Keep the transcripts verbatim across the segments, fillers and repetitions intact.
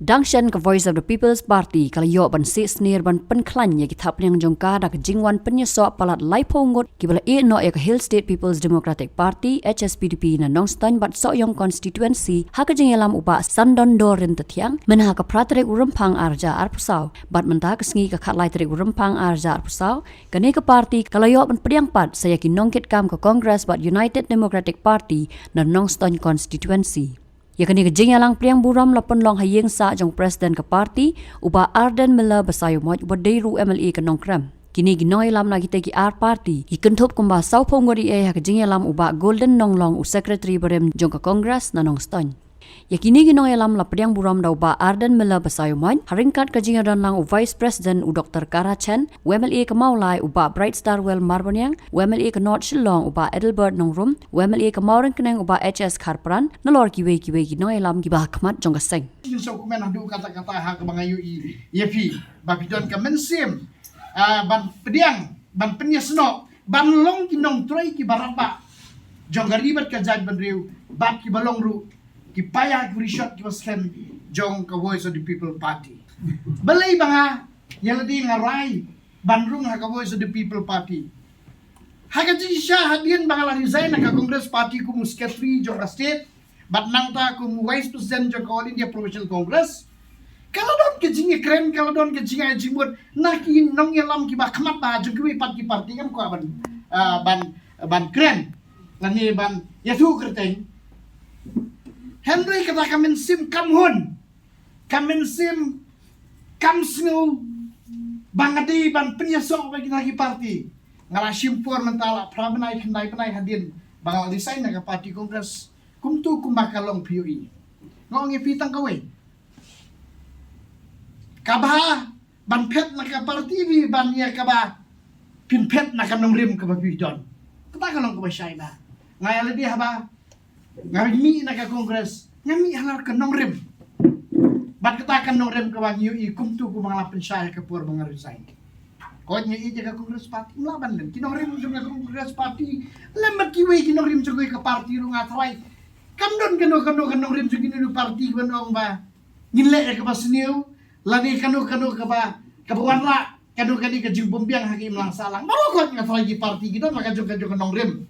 Tang shen ka Voice of the People's Party ka la ïoh ban sih snier ban pynkhlaiñ ïa ki thapniang jong ka da ka jingwan pynïasoh palat laiphew ngut kiba la ïeh noh ïa ka Hill State People's Democratic Party, H S P D P, na Nongstoiñ bad Sohiong Constituency ha ka jingïalam u Bah Sandon Dorin Tathiang mynha ka phra tarik u Rymphang arhajar arphew saw. Bad mynta ka sngi ka khatlai tarik u Rymphang arhajar arphew saw, kane ka party ka la ïoh ban pdiang pat sa ïa ki nongkitkam ka Congress bad United Democratic Party na Nongstoiñ Constituency. Ïa kane ka jingïalang pdiang burom la pynlong ha ïing sah jong President ka party, u Bah Ardent Miller Basaiawmoit, uba dei ruh u M L A ka Nongkrem. Kine ki nongïalam na kitei ki ar party ki kynthup kumba sawphew ngut ïa ha ka jingïalam u Bah Golden Nonglong, u Secretary barim jong ka Congress na Nongstoiñ. Ïa kine ki nongïalam la pdiang burom da u Bah Ardent Miller Basaiawmoit ha ryngkat ka jingïadonlang u Vice President u Doktor Kara Chen, u M L A ka Mawlai u Bah Brightstarwell Marbaniang, u M L A ka North Shillong u Bah Adelbert Nongrum, u M L A ka Mawryngkneng u Bah H S Kharpran, nalor kiwei kiwei ki nongïalam kiba ha khmat jong ka seng. Kin sngewkmen haduh katta katta ha kaba nga ïohi ïa phi ba phi don ka mynsiem, ah, ban pdiang, ban pynïasnoh, ban long ki nongtrei kiba radbah jong ka ri bad ka jaitbynriew, bad kiba long ruh ki paia ki rishot kiba skhem jong ka Voice of the People Party. Balei ba nga ïa lade nga rai ban rung ha ka Voice of the People Party? Ha ka jingshisha hadien ba nga la resign na ka Congress Party kum u secretary jong ka state bad nangta kum u vice president jong ka All India Provincial Congress, ka la don ka jingïakren, ka la don ka jingïa jingmut na ki nongïalam kiba khmat bha jong kiwei pat ki party, ngam kwah ban, ah, ban, ban kren lane ban ïathuh kyrteng. Hynrei kata ka mynsiem kam hun, ka mynsiem kam sngew ba nga dei ban pynïasoh bad kita ki party. Nga la shim por mynta la phra bnai khyndai bnai hadien ba nga la resign na ka party Congress. Kumto kumba ka long, phi ïohi. Nga ong ïa phi tang kawei kaba ban phet na ka party, phi ban ïa kaba phin phet na ka nongrim kaba phi don. Kata ka long kaba shai bha. Nga ïa lade haba nga mih na ka Congress, nga mih halor ka nongrim. Bad kata ka nongrim kaba ngi ïohi kumto kumba nga la pynshai ha ka por ba nga resign. Ko ngi ïa ka Congress Party, mla ban lem ki nongrim jong ka Congress Party, lem bad kiwei ki nongrim jong ka party ruh nga tharai kam don kano kano ka nongrim jong kino kino party ban ong ba ngin leh ïa kaba sniew lane kano kano kaba, kaba wanrah kano kano ka jingbymbiang ha ka imlang sahlang. Baroh kot nga tharai ki party ki don la ka jong ka jong ka nongrim.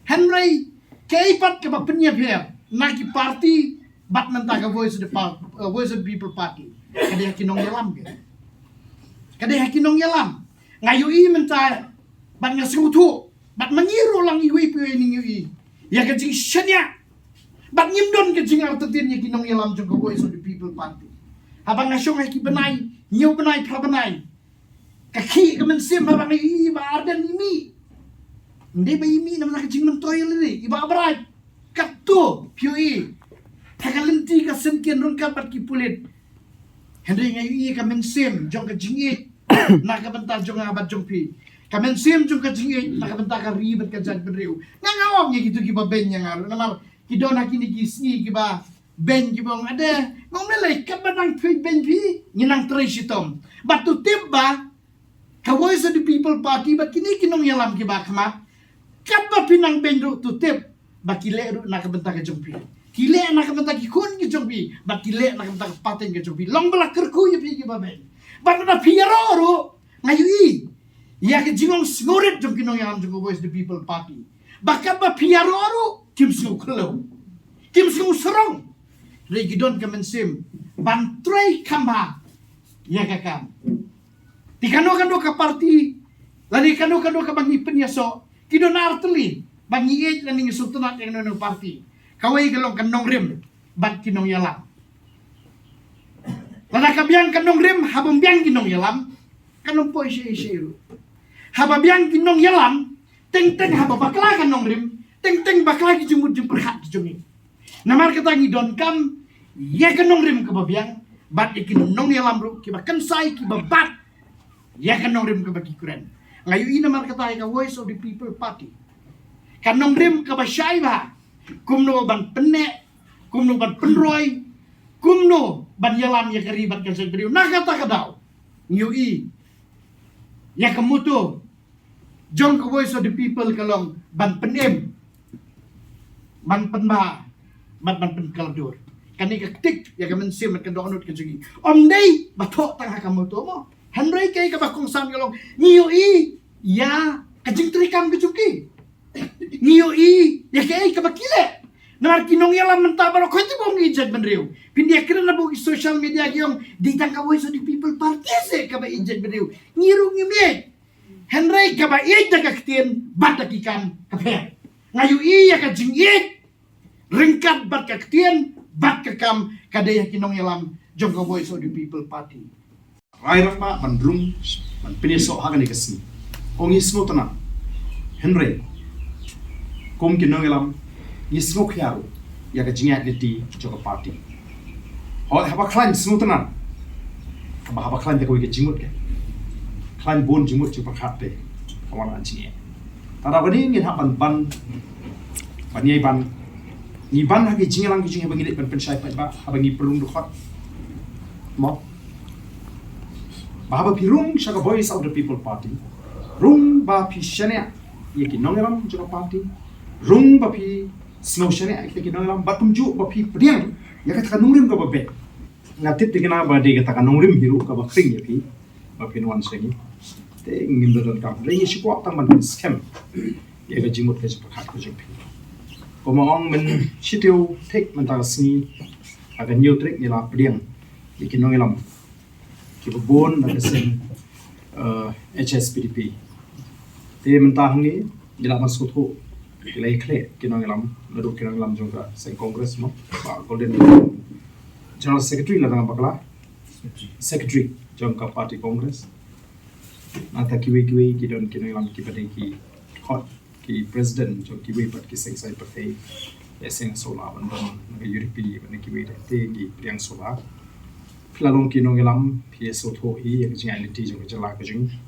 Hynrei kaei pat kaba pynïapher na ki party bad mynta ka Voice of the Par-, uh, Voice of the People Party? Ka dei ha ki nongïalam ka. Ka dei ha ki nongïalam. Nga ïohi mynta bad nga sngewthuh bad ma ngi ruh lang iwei pa iwei ngi ïohi ïa ka jingshaniah bad ngim don ka jingartatien ïa ki nongïalam jong ka Voice of the People Party. Haba nga shong ha ki bnai, hynñiew bnai, phra bnai, ka khih ka mynsiem haba nga ïohi i Bah Ardent i mih. Ym dei ba i mih namar ka jingmyntoi lei, i Bah Bright. Katto phi ïohi ha ka lynti ka syngkien ryngkat bad ki pulit. Hynrei nga ïohi ka mynsiem jong ka jingïeit na ka bynta jong nga bad jong phi. Ka mynsiem jong ka jingïeit na ka bynta ka ri bad ka jaitbynriew. Nga nga ong ïa kito kiba beiñ ïa nga ruh namar ki don ha kine ki sngi kiba beiñ kiba ong, ade, nga ong, balei katba nang phi beiñ phi, ngi nang trei shitom. Bad to tip ba ka Voice of the People Party bad kine ki nongïalam kiba khmat, katba phi nang beiñ ruh to tip ba ki leh ruh na ka bynta ka jong phi. Ki leh na ka bynta ki khun ki jong phi bad ki leh na ka bynta ka pateng ka jong phi. Long ba la kyrkhu ïa phi kiba beiñ. Bad lada phi ïaroh ruh, nga ïohi ïa ka jingong sngewrit jong ki nongïalam jong ka Voice of the People Party ba katba phi ïaroh ruh kim sngew khlaw, kim sngew sarong. Hynrei ki don ka mynsiem ban trei kham bha ïa ka kam. Te kano kano ka party lane kano kano kaba ngi pynïasoh, ki don artylli ba ngi ïeit lane ngi sngewtynnat ïa kano kano party. Kawei ka long ka nongrim bad ki nongïalam. Lada ka biang ka nongrim, haba ym biang ki nongïalam, kan ym poi sha sha ruh. Haba biang ki nongïalam, teng teng haba bakla ka nongrim, teng teng bakla ki jingmut jingpyrkhat ki jong ngi. Namar kata ngi donkam ïa ka nongrim kaba biang bad ïa ki nongïalam ruh kiba kynsai, kiba bat ïa ka nongrim kaba ki kren. Nga ïohi namar kata ïa ka Voice of the People Party, ka nongrim kaba shai bha kumno ban pynneh, kumno ban pynroi, kumno ban ïalam ïa ka ri bad ka jaitbynriew. Na kata ka daw ngi ïohi ïa ka motto jong ka Voice of the People ka long ban pynim, ban pynbha bad ban pynkylla dur. Kane ka ktik ïa ka mynsiem bad ka dohnud ka jong ngi. Ym dei ba thoh tang ha ka moto mo. Hynrei kaei kaba kongsan ka long, ngi ïohi ïa ka jingtrei kam ka jong ki. Ngi ïohi ïa kaei kaba ki leh. Namar ki nongïalam mynta baroh, koi te ba ong ïeit jaitbynriew. Phin ïa kren na bad ki social media ki ong dei tang ka Voice of the People Party se kaba ïeit jaitbynriew. Ngi ruh ngim ïeit. Hynrei kaba ïeit da ka ktien bad da ki kam ka pher. Nga ïohi ïa ka jingïeit ryngkat bad ka ktien bad ka kam ka dei ha ki nongïalam jong ka Voice of the People Party. Rai rangbah ban rung ban pynïasoh ha kane ka sngi. Ong ngi sngewtynnat. Hynrei kum ki nongïalam ngi sngewkhia ruh ïa ka jingïaid lynti jong ka party. Hooid, haba khlaiñ sngewtynnat. Haba, haba khlaiñ te kawei ka jingmut ka. Khlaiñ bun jingmut jingpyrkhat te ka wan la jingeh. Te da kane ngin hap ban ban ban ïai ban. Ngi ban ha ki jingïalang ki jingeh ba ngi leit ban pynshai paidbah haba ngi pynrung dkhot. Mo. Ba haba phi rung sha ka Voice of the People Party, rung ba phi shaniah ïa ki nongïalam jong ka party, rung ba phi sngew shaniah ïa ki nongïalam, bad kumjuh ba phi pdiang ïa kata ka nongrim kaba beit. Nga tip te kane ba dei kata ka nongrim hi ruh kaba khring ïa phi ba phin wan sha ngi. Te ngim da donkam, hynrei ngi shu kwah tang ban pynskhem ïa ka jingmut ka jingpyrkhat ka jong phi. Kumba ong mynshitiew thik mynta ka sngi, ha ka hynñiew tarik ngi la pdiang ïa ki nongïalam kiba bun na ka seng, eh, H S P D P. Te mynta hangne ngi lah ban sngewthuh ki la ïakhleh ki nongïalam, naduh ki nongïalam jong ka seng Congress mo, Bah Golden, General Secretary lada ngam bakla, Secretary jong ka party Congress. Nangta kiwei kiwei ki don ki nongïalam kiba dei ki dkhot, ki president jong kiwei pat ki seng saiñ pyrthei, ïa seng Sohla ban don na ka U D P bad na kiwei de, te ki pdiang Sohla. Phi la long ki nongïalam, phi ïa sngewthuh hi ïa ka jingïaid lynti jong ka jylla ka jong ngi.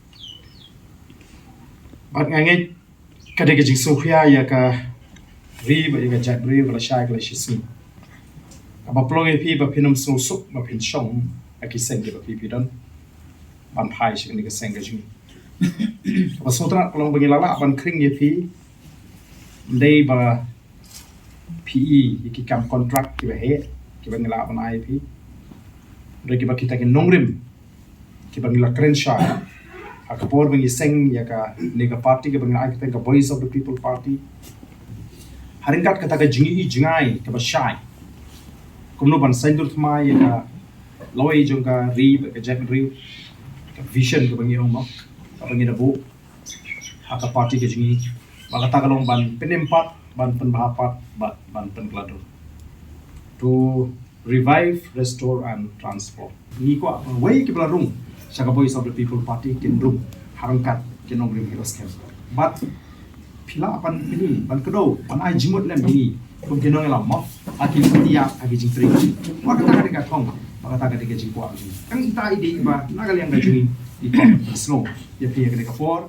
Bad nga ngeit ka dei ka jingsngewkhia ïa ka ri bad ïa ka jaitbynriew ba lashai ka lashisngi. Kaba pynlong ïa phi ba phin ym sngewsuk ba phin shong ha ki seng kiba phi phi don ban phai sha kane ka seng ka jong ngi. Kaba sngewtynnat ka long ba ngi la lah ban khring ïa phi, ym dei ba phi ïoh ïa ki kam contract kiba heh kiba ngi lah ban ai ïa phi, hynrei kiba kita ki nongrim kiba ngi la kren shai ha ka por ba ngi seng ïa kane ka party kaba ngi la ai kyrteng ka Voice of the People Party. Ha ryngkat kata ka jingïohi jngai kaba shai kumno ban saiñdur thymmai ïa ka lawei jong ka ri bad ka jaitbynriew, ka vision kaba ngi ong mo, kaba ngi da buh ha ka party ka jong ngi, ba kata ka long ban pynim pat, ban pynbha pat bad ban pynkylla dur. To revive, restore and transform. Ngi kwah ba wei kiba la rung sha ka Voice of the People Party kin rung ha ryngkat ki nongrim kiba skhem. Bad phi lah ban pyni, ban kdew, ban ai jingmut lem ïa ngi kum ki nongïalam mo, ha ki lynti ïa, ha ki jingtrei. Ba kata ka dei ka thong, ba kata ka dei ka jingkwah jong ngi. Tang ita i dei ba na ka liang ka jong ngi i kwah ban pynsngew ïa phi ha kane ka por.